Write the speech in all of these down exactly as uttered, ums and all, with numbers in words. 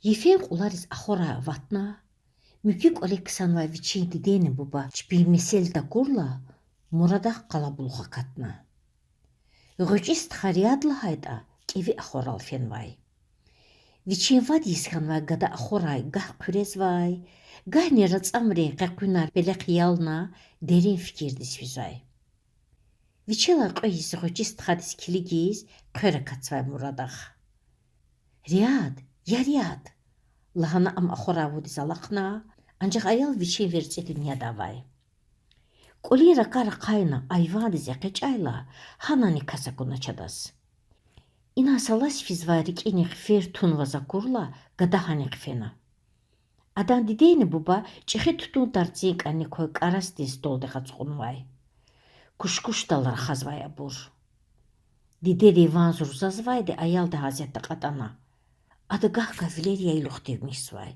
Йифен кьулариз ахварай аватна, муькуь кӀвале ксанвай вичин дидени буба чпин месел такурла, Мурадахъ къалабулух акатна. ГъвечӀи стха Риад лагьайтӀа, кӀеви ахварал фенвай. Вичин вад йис хьанвай гада ахварай гагь хъуьрезвай, гагьни рацӀамрин къекъуьнар пелехъ ялна, дерин фикирдиз физвай. Вичелай кьве йис гъвечӀи стхадиз килигиз, хъвер акатзавай Мурадахъ. Риад, я Риад! Лагьана ам ахварай вудиз алахъна, анжах аял вичин верцӀи дуьньяда авай. КӀвалин ракӀар ахъайна, айвандиз экъечӀайла, гьанани кас акунач адаз. Инай салаз физвай рикӀини хъфер тунваз акурла, гада гьанихъ фена. Адан дидени буба чӀехи тутун тарцин кӀаник квай кӀарасдин столдихъ ацукьнавай. Кушкушдал рахазвай абур. Дидедин ван зурзазвайди аялдин гьасятда кьатӀана. Ада гагь-гагь вилер яйлухдив михьзавай.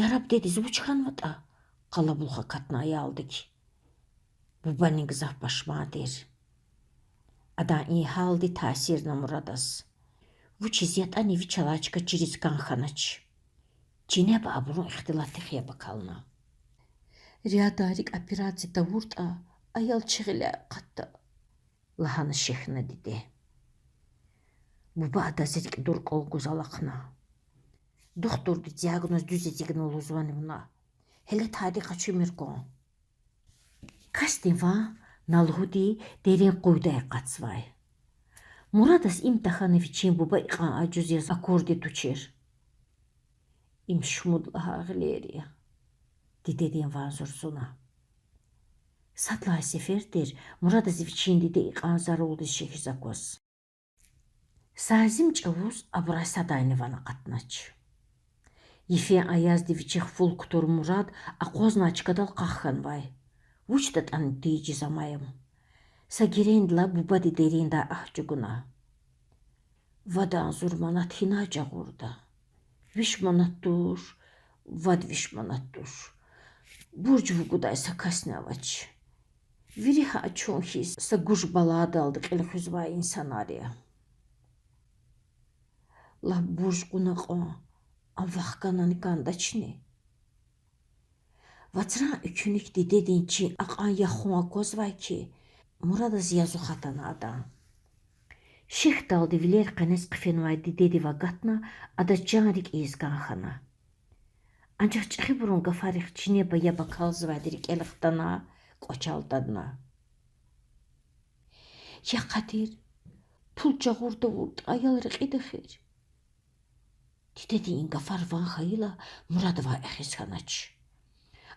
Яраб дидедиз вуч хьанватӀа? Къалабулух акатна аялдик. Бубани гзаф пашман тир. Адан и гьалди таъсирна Мурадаз. Вучиз ятӀани вичелай чка чириз кӀан хьанач. Чинеба абурун ихтилатдихъ яб акална. Риадан рикӀ операция тавуртӀа, аял чи гъиляй акъатда, лагьана шехьна диде. Буба адаз рикӀ дуркӀал гуз алахъна. Духтурди диагноз дуьз эцигна лугьузвани вуна? Гьеле тади къачумир кван. Касдин ван на лугьуди дерин къуйдай акъатзавай. Мурадаз им тахьана вичин буба икьван ажуз яз акурди тушир. Им шумуд лагьай гъилер я. Дидедин ван зурзуна. Сад лагьай сефер тир Мурадаз вичин диде икьван зарулдиз шехьиз акваз. Сазим чӀавуз абурай садайни ван акъатнач. Йифен аязди вичихъ фул кутур Мурад акъвазнавай чкадал къах хьанвай. Вуч датӀана тийижиз амай ам. Са герендилай бубади дериндай агь чӀугуна. Вад агъзур манат гьинай жагъурда? Виш манат туш, вад виш манат туш. Бурж вугудай са касни авач. Вири гьа чун хьиз са гуж-баладалди кьил хуьзвай инсанар я. Лап бурж кьуна кьван, ам вахканани кӀандачни? Вацран экуьник дидедин чин акьван яхун аквазвай хьи, Мурадаз язух атана адан. Шехьдалди вилер къенез хъфенвай дидедив агатна, адаз чан-рикӀ ийиз кӀан хьана. Анжах чӀехибурун гафарихъ чинеба яб акалзавайди рикӀел хтана, кӀвачел тадна. Я Къадир, пул жагъур тавуртӀа, аял рекьида эхир. Дидедин и гафар ван хьайила, Мурадавай эхиз хьанач.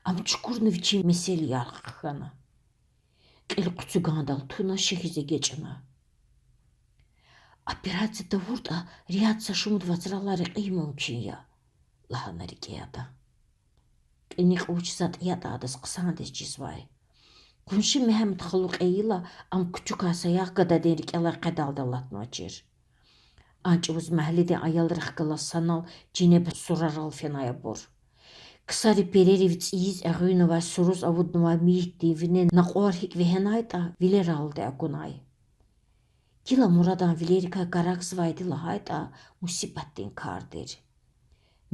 Ам чукурна вичин месел ярх хьана. Кьил хъуцугандал туна шехьиз эгечӀна. Операция тавуртӀа, Риад са шумуд вацралай рекьин мумкин я, лагьана рикӀе ада. Кьиникь вуч затӀ ятӀа адаз хъсандиз чизвай. Къунши Мегьамед халу кьейила, ам кучукай саягъ гададин рикӀелай къедалди алатнавачир. А чӀавуз магьледин аялрихъ галаз санал чинеба сурарал фенай абур. Ксари перерив цӀийиз эгъуьннавай суруз авуднавай мейитдин вине накьвар гьикӀ вегьенайтӀа, вилералди акунай. Гила Мурадан вилерикай карагзавайди лагьайтӀа, мусибатдин кар тир.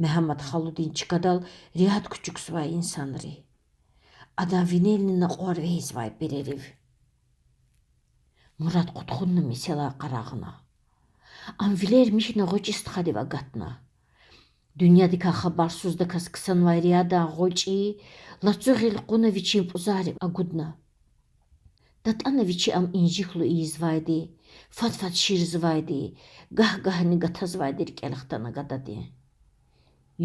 Мегьамед халудин чкадал Риад кучукзавай инсанри. Адан винелни накьвар вегьизвай перерив. Мурад кьудкъунна меселай къарагъна. Ам вилер михьна гъвечӀи стхадив агатна. Дуьньядикай хабарсуздаказ ксанвай Риадан гъвечӀи лацу гъил кьуна вичин пӀузаррив агудна. ДатӀана вичи ам инжихлу ийизвайди, фад-фад ширзавайди, гагь-гагьни гатазвайди рикӀел хтана гадади.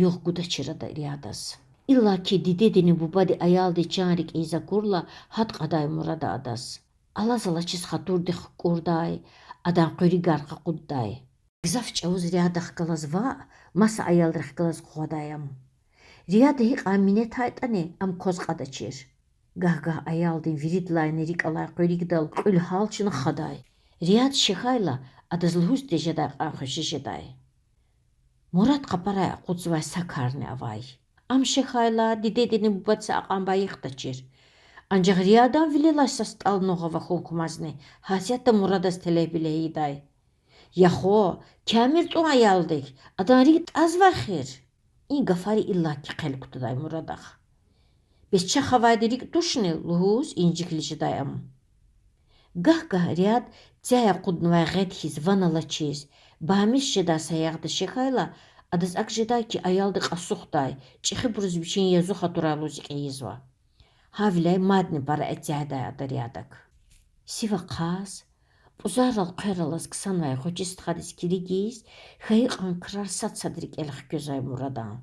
Югъ гудачир ада Риадаз. Иллаки дидедини бубади аялдиз чан-рикӀ ийиз акурла, гьат кьадай Мурада адаз. Алаз алачиз хатурдихъ кӀурдай, адан къуьруьгар къакъуддай. Гзаф чӀавуз Риадахъ галаз ваъ, маса аялрихъ галаз къугъвадай ам. Риада гьикьван минетайтӀани, ам кваз кьадачир. Гагь-гагь аялдин виридалайни рикӀ алай къуьруьгдал кьуьл гьалчна хадай. Риад шехьайла, адаз лугьуз тежедай кьван хвеши жедай. Мурад къапарай акъудзавай са карни авай. Ам шехьайла, дидедини бубади са акьван байихъ тачир. Анжах Риадан вилелай са стӀал нугъ авахьун кумазни, гьасятда Мурадаз телегьбиле ийидай. Я хва, Камир тӀун аялдик, адан рикӀ тӀазвай хьи. И гафари иллаки хъел кутадай Мурадахъ. Бес чахъ авайди рикӀ тушни? Лугьуз инжиклу жедай ам. Гагь-гагь Риад цяй акъуднавай гъед хьиз ван алачиз, бамиш жедай саягъда шехьайла, адаз акӀ жедай хьи, аялди кьасухдай, чӀехибуруз вичин язух атурай лугьуз кӀейизва. Гьавиляй мадни пара эцягьдай ада Риадак. Сив ахъаз, пӀузаррал хъвер алаз ксанвай гъвечӀи стхадиз килигиз, хьайи кьван крар сад-сад рикӀел хквезвай Мурадан.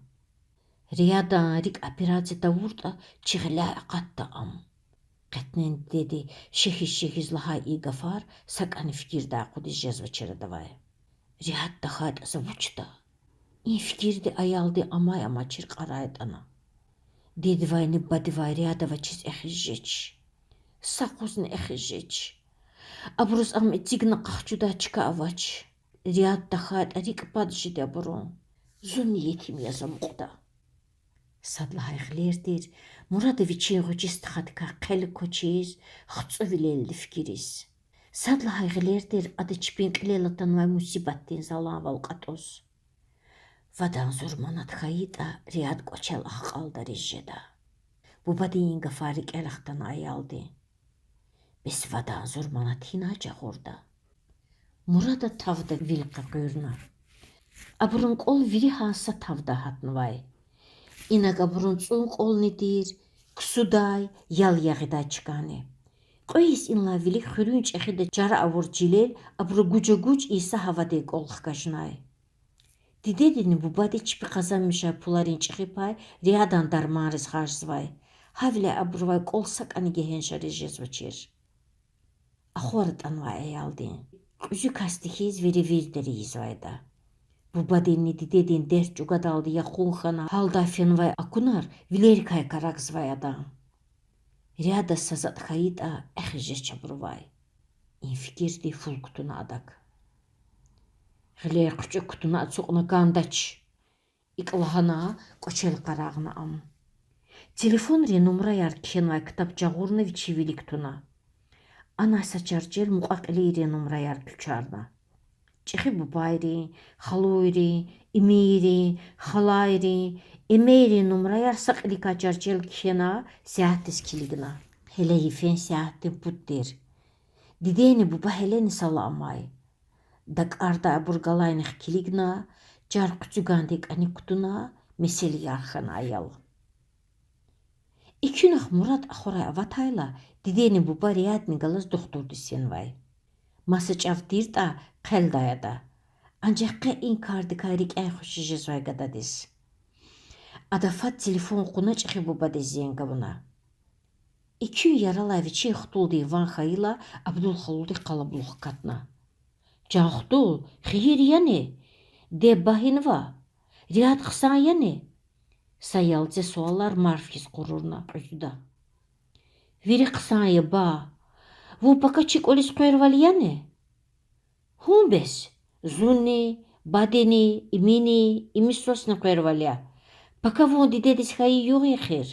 Риадан рикӀ операция тавуртӀа, чи гъиляй акъатда ам. Къетнен дидеди шехьиз-шехьиз лагьай и гафар сакӀани фикирдай акъудиз жезвачир адавай. Риад тахьайтӀа, за вучда? И фикирди аялдин амай-амачир кьарайтӀана. Дидедивайни бубадивай Риад авачиз эхиз жеч. Са къузни эхиз жеч. Абуруз ам эцигна къахчудай чка авач. Риад тахьайтӀа, рикӀ пад жеди абурун. Зунни етим яз амукьда. Сад лагьай гъилер тир Мурада вичин гъвечӀи стхадикай хъел квачиз, хцӀувилелди фикириз. Сад лагьай гъилер тир ада чпин кьилел атанвай мусибатдин заланвал кьатӀуз. Вад агъзур манат хьайитӀа, Риад кӀвачел ахкьалдариз жеда. Бубадин и гафар рикӀел хтана аялдин. Бес вад агъзур манат гьинай жагъурда? Мурада тавда вил къекъуьрна. Абурун кӀвал вири гьа са тавдай гьатнавай. Инаг абурун цӀун кӀвални тир, ксудай, ял ягъидай чкани. Кьве йис инлай вилик хуьруьн чӀехида чара авур чилел абуру гужа-гуж и са гьавадин кӀвал хкажнай. Дидедини бубади чпи къазанмишай пуларин чӀехи пай Риадан дарманриз харжзавай. Гьавиляй абурувай кӀвал сакӀани гегьеншариз жезвачир. Ахвар атӀанвай аялдин. Кьуьзуь касди хьиз веревирдер ийизвайди я. Бубадинни дидедин дерт чӀугвадалди яхун хьана гьалдай фенвай акунар вилерикай карагзавай адан. Риадаз са затӀ хьайитӀа, эхиз жеч абурувай. И фикирди фул кутуна адак. Гъилер хъуьчӀуьк кутуна ацукьна кӀандач. ИкӀ лагьана, кӀвачел къарагъна ам. Телефонрин нумраяр кхьенвай ктаб жагъурна вичи вилик туна. Анай са чарчел мукьва-кьилийрин нумраяр куьчарна. ЧӀехи бубайрин, халуйрин, имийрин, халайрин, эмейрин нумраяр са кьиликай чарчел кхьена, сятдиз килигна. Гьеле йифен сятдин пуд тир. Дидени буба гьелени сала амай. ДакӀардай абур галайнихъ килигна, чар хъуьцуьгандин кӀаник кутуна, месел ярх хьана аял. Экуьнахъ Мурад ахварай аватайла, дидени буба Риадни галаз духтурдиз фенвай. Маса чӀав тиртӀа, хъелдай ада. Анжах къе и кардикай рикӀяй хвеши жезвай гададиз. Ада фад телефон кьуна чӀехи бубадиз зенг авуна. Экуьн яралай вичин хтулдин ван хьайила, Абдул халуди къалабулух акатна. Чан хтул, хийир яни? Диде-буба гьинава? Риад хъсан яни? Са ялце суалар марф хьиз къурурна кьуьзуьда. Вири хъсан я, ба. Вун пака чи кӀвализ къвервал яни? Гьун бес, зунни, бадени, имини, ими свасни къвервал я. Пака вун дидедиз хьайи югъ я эхир.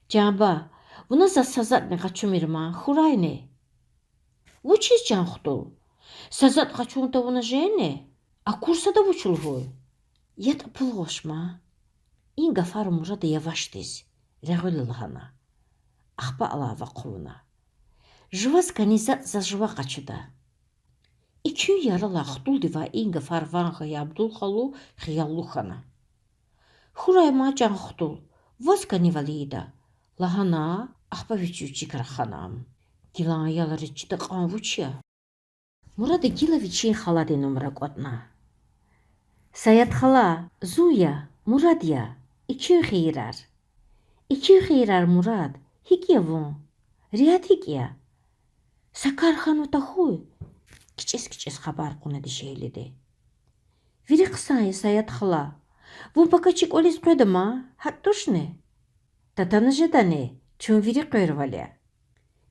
Чан ба, вуна заз са затӀни къачумир ман, хьурайни? Вучиз, чан хтул? Са затӀ къачун тавуна жени? Акур сада вуч лугьуй? ЯтӀа пул гъваш ман. И гафар Мурада явашдиз, регъуьли лагьана. Ахпа алава хъувуна. Жуваз кӀани затӀ заз жува къачуда. Экуьн яралай хтулдивай и гафар ван хьайи Абдул халу хияллу хьана. Хьурай ман, чан хтул, ваз кӀанивал ийида, лагьана, ахпа вич-вичик рахана ам. Гилан аялриз чида кьван вуч я? Мурада гила вичин халадин нумра кӀватӀна. Саят хала, зун я, Мурад я. Экуьн хийирар. Экуьн хийирар, Мурад. ГьикӀ я вун? Риад гьикӀ я? Са кар хьанва тахьуй? КичӀез-кичӀез хабар кьуна дишегьлиди. Вири хъсан я, Саят хала. Вун пака чи кӀвализ къведа ман, гьакӀ тушни? Татана жедани, чун вири къвервал я.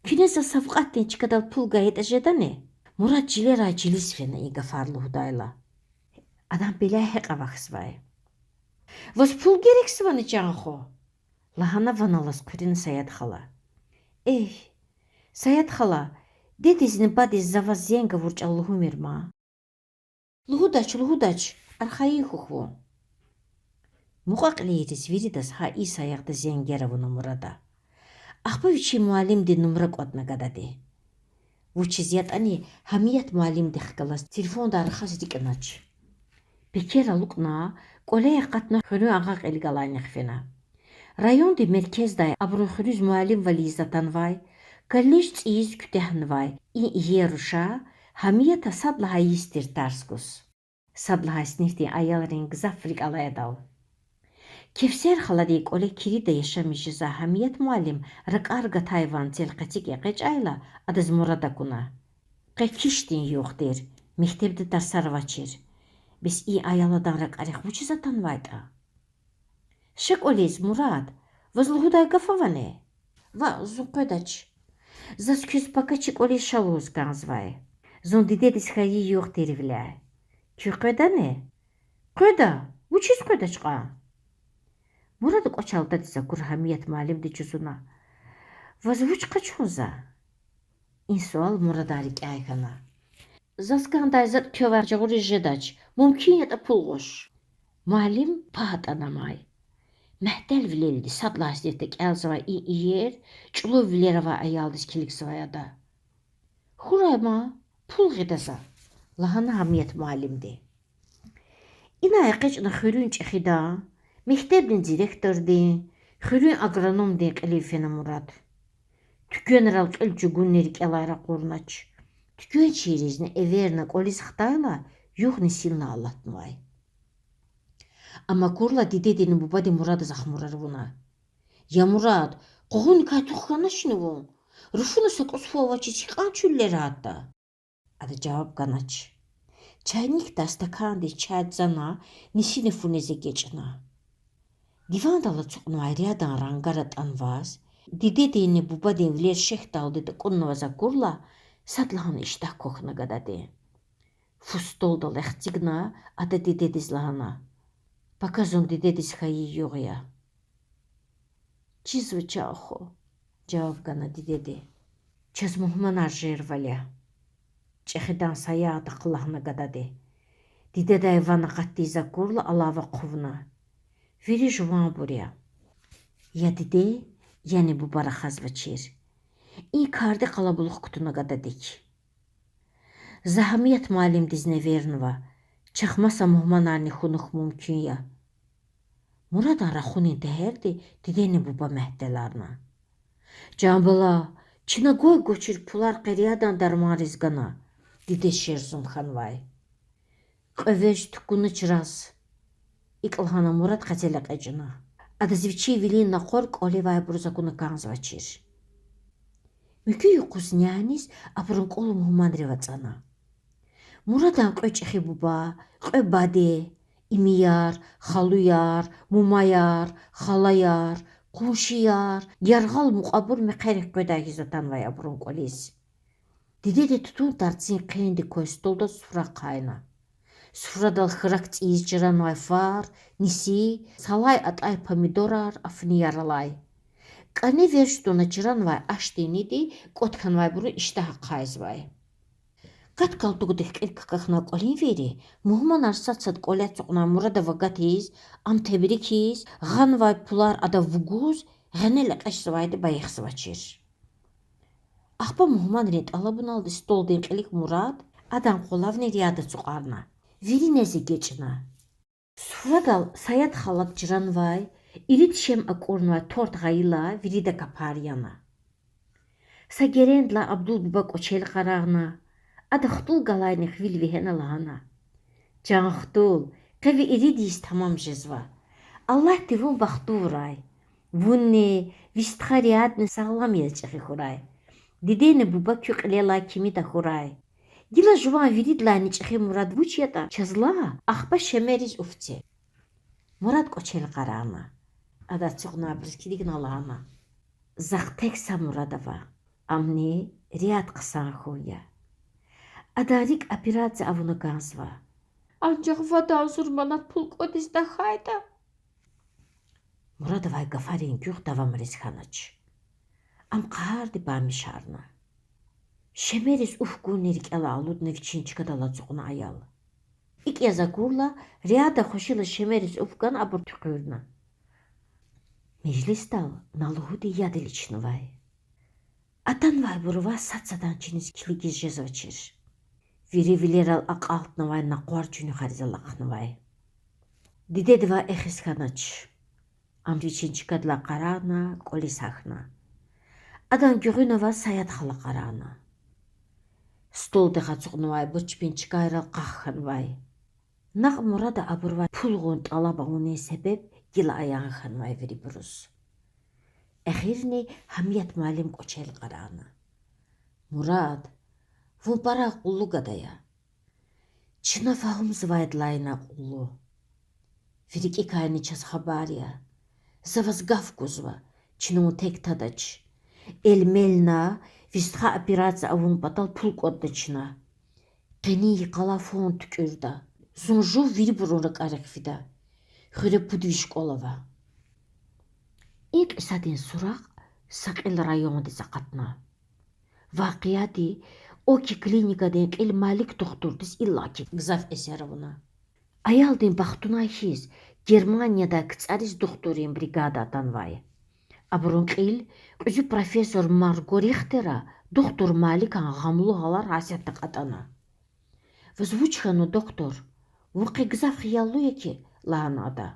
Куьне заз савкьватдин чкадал пул гайитӀа жедани? Мурад чилерай чилиз фена и гафар лугьудайла. Адан пеляй гьекь авахьзавай. Ваз пул герекзавани, чан хва? лагьана ван алаз хъуьруьна Саят хала. Эхь, Саят хала, дедизни бадиз за ваз зенг авур чӀал лугьумир ман. Лугьудач, лугьудач, архайин хьухь вун. Мукьва-кьилийриз виридаз гьа и саягъда зенгер авуна Мурада. Ахпа вичин муаллимдин нумра кӀватӀна гадади. Вучиз ятӀани Гьамият муаллимдихъ галаз телефондай рахаз рикӀ янач. Пекер алукӀна, кӀваляй акъатна хуьруьн агъа кьил галайнихъ фена. Райондин меркездай абурун хуьруьз муаллимвал ийиз атанвай, колледж цӀийиз куьтягьнавай и иер руша Гьамията сад лагьай йис тир тарс гуз. Сад лагьай синифдин аялрин гзаф рикӀ алай адал. Кевсер халадин кӀвале кирида яшамиш жезвай Гьамият муаллим ракӀар гатайвал цел къецик экъечӀайла, адаз Мурад акуна. Къе кишдин югъ тир, мектебда тарсар авачир. Бес и аял адан ракӀарихъ вучиз атанвайтӀа? Ша кӀвализ, Мурад, ваз лугьудай гаф авани? Ваъ, зун къведач. Заз квез пака чи кӀвализ ша лугьуз кӀанзавай. Зун дидедиз хьайи югъ тирвиляй. Куьн къведани? Къведа, вучиз къведач кьван? Мурада кӀвач алтадиз акур Гьамият муаллимди жузуна: Ваз вуч къачун за? И суал Мурадан рикӀяй хьана. Заз кӀандай затӀ квевай жагъуриз жедач, мумкин ятӀа пул гъваш. Муаллим пагь атӀана амай. Мягьтелвилелди сад лагьай синифда кӀелзавай и иер, чӀулав вилер авай аялдиз килигзавай ада. Хьурай ман, пул гъида за, лагьана Гьамият муаллимди. Ина экъечӀна хуьруьн чӀехидан, мектебдин директордин, хуьруьн агрономдин кьилив фена Мурад. Туьквенрал кьил чӀугунни рикӀелай ракъурнач. Туьквенчийризни эверна кӀвализ хтайла, югъни синлай алатнавай. Ам акурла, дидедини бубади Мурадаз ахмурар авуна. Я Мурад, къугъуникай тух хьаначни вун? Руфуна са кӀус фу авачиз гьикьван чуьллера гьатда? Ада жаваб ганач. Чайникдай стакандиз чай цана, нисини фу нез эгечӀна. Дивандал ацукьнавай рядан рангар атӀанваз, дидединни бубадин вилер шехьдалди такӀуннаваз акурла, садлагьана иштагь квахьна гададин. Фу столдал эхцигна, ада дидедиз лагьана: Пака зун дидедиз хьайи югъ я. Чизва, чан хва, жаваб гана дидеди. Чаз мугьманар жервал я. ЧӀехидан саягъда хълагьна гадади. Дидедай ван акъатиз акурла, алава хъувуна: Вири жуванбур я. Я диде, яни буба рахазвачир. И карди къалабулух кутуна гададик. За Гьамият муаллимдиз невернава, чахъ маса мугьманарни хьунухь мумкин я. Мурадан рахунин тегьерди дидени буба мягьтеларна. Жан бала, чна гвай-гвачир пулар къе рядан дарманриз гана, дидед шерзум хьанвай. Кьве веж тукӀуна чраз, икӀ лагьана Мурад къецел экъечӀна. Адаз вичин вилин накъвар кӀвалевайбуруз акуна кӀанзавачир. Муькуь юкъуз няниз абурун кӀвал мугьманрив ацӀана. Мурадан кьве чӀехи буба, кьве баде, имияр, халуяр, мумаяр, халаяр, къуншияр, яргъал мукьвабур мехъерик къведай хьиз атанвай абурун кӀвализ. Дидеди тутун тарцин хъендик квай столдал суфра ахъайна. Суфрадал хьрак цӀийиз чранвай фар, ниси, салай атӀай помидорар, афни яралай. КӀане верч туна чранвай ашдин ниди кӀватӀ хьанвайбурун иштагь ахъайзавай. Къат-калтугдик кьил какахьнавай кӀвалин вири, мугьманар сад-сад кӀвале ацукьнавай Мурадав агатиз, ам тебрикиз, гъанвай пулар адав вугуз, гъенел экъечӀзавайди байихзавачир. Ахпа мугьманрин тӀалабуналди столдин кьилик Мурад, адан къвалавни ряд ацукьарна. Вири нез эгечӀна. Суфрадал Саят халад чранвай, ирид шем акӀурнавай торт гъайила, вирида капар яна. Са герендилай Абдул буба кӀвачел къарагъна, ада хтул галайнихъ вил вегьена лагьана: Чан хтул, къе ви ирид йис тамам жезва. Аллагьди вун бахтавурай. Вунни, ви стха рядни сагълам яз чӀехи хьурай. Дидени буба куь кьилелай кими тахьурай. Гила жуван виридалайни чӀехи мурад вуч ятӀа чаз лагь, ахпа Шемериз уф це. Мурад кӀвачел къарагъна. Ада ацукьнавайбуруз килигна лагьана: Захъ тек са мурад ава. Амни ряд хъсан хьун я. Адан рикӀ операция авуна кӀанзава. Анжах вад агъзур манат пул кӀватӀиз тахьайтӀа? Мурадавай гафарин гуьгъ давамариз хьанач. Ам къагьарди бамишарна. Шемериз уф гунни рикӀелай алудна вичин чкадал ацукьна аял. ИкӀ яз акурла, Риада хвешила шемериз уф гана абур туькӀуьрна. Межлисдал на лугьуди яд иличнавай. Атанвайбурувай сад-садан чиниз килигиз жезвачир. Вири вилерал акьалтнавай накъвар чуьнуьхариз алахънавай. Дидедивай эхиз хьанач. Ам вичин чкадилай къарагъна, кӀвализ гьахьна. Адан гуьгъуьнавай Саят хала къарагъна. Столдихъ ацукьнавай бу чпин чкайрал къах хьанвай. Накь Мурада абурувай пул гъун тӀалаб авунин себеб гила аян хьанвай вирибуруз. Эхирни Гьамият муаллим кӀвачел къарагъна. Мурад, вун пара акьуллу гада я. Чна фагьумзавайдалай ина акьуллу. Ви рикӀикайни чаз хабар я. За ваз гаф гузва, чна вун тек тадач. Эл-мелна, ви стха операция авун патал пул кӀватӀда чна. Къенин йикъалай фонд туькӀуьрда. Зун жув вирибурун ракӀарихъ фида. Хуьре пуд виш кӀвал ава. И кьисадин суракь са кьил райондиз акъатна. Вакъиади Оки клиникадин кьил Малик духтурдиз иллаки гзаф эсер авуна. Аялдин бахтунай хьиз, Германиядай КцӀариз духтуррин бригада атанвай. Абурун кьил кьуьзуь профессор Марго Рихтера духтур Маликан гъамлу гьалар гьасятда кьатӀана. Ваз вуч хьанва, доктор? Вун къе гзаф хияллу я хьи,— лагьана ада.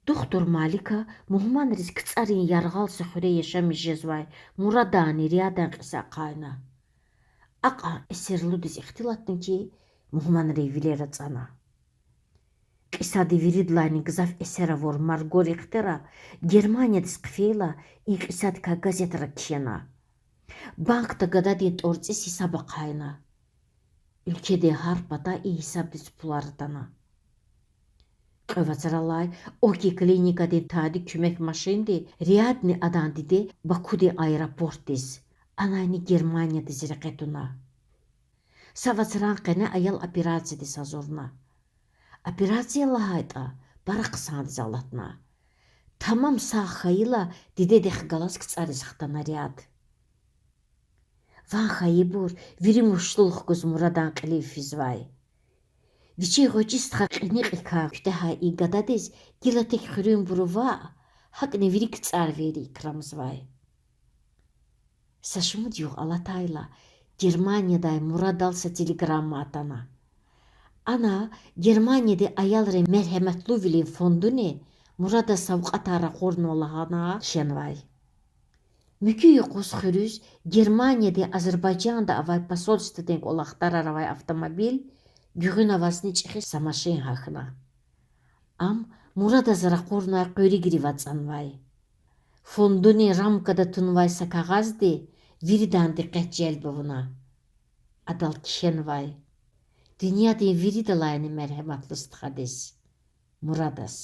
Духтур Малика мугьманриз КцӀарин яргъал са хуьре яшамиш жезвай Мурадани Риадан кьиса ахъайна. Акьван эсерлудиз ихтилатна хьи, мугьманрин вилер ацӀана. Кьисади виридалайни гзаф эсер авур Марго Рихтера Германиядиз хъфейла, и кьисадикай газетра кхьена. Банкда гададин тӀварцӀиз гьисаб ахъайна. Уьлкведин гьар патай и гьисабдиз пулар атана. Кьве вацралай Оки клиникадин тади куьмек машинди Риадни адан диде Бакудин аэропортдиз, анайни Германиядиз рекье туна. Са вацран къене аял операциядиз гьазурна. Операция лагьайтӀа, пара хъсандиз алатна. Тамам сагъ хьайила, дидедихъ галаз КцӀариз хтана Риад. Ван хьайибур вири муштулух гуз Мурадан кьилив физвай. Вичин гъвечӀи стха кьиникьикай куьтягьай и гададиз гила тек хуьруьнбуру ваъ, гьакӀни вири КцӀарвийри икрамзавай. Са шумуд югъ алатайла, Германиядай Мурадал са телеграмма атана. Ана Германияди аялрин мергьеметлувилин фондуни Мурадаз савкьватар ракъурнава лагьана кхьенвай. Муькуь юкъуз хуьруьз Германиядин Азербайжанда авай посольстводин кӀвалах тарар авай автомобиль гуьгъуьнавазни чӀехи са машин гьахьна. Ам Мурадаз ракъурнавай къуьригрив ацӀанвай. Фондунин рамкада тунвай са кагъазди виридан дикъет желб авуна. Адал кхьенвай: Дуьньядин виридалайни мергьематлу стхадиз, Мурадаз.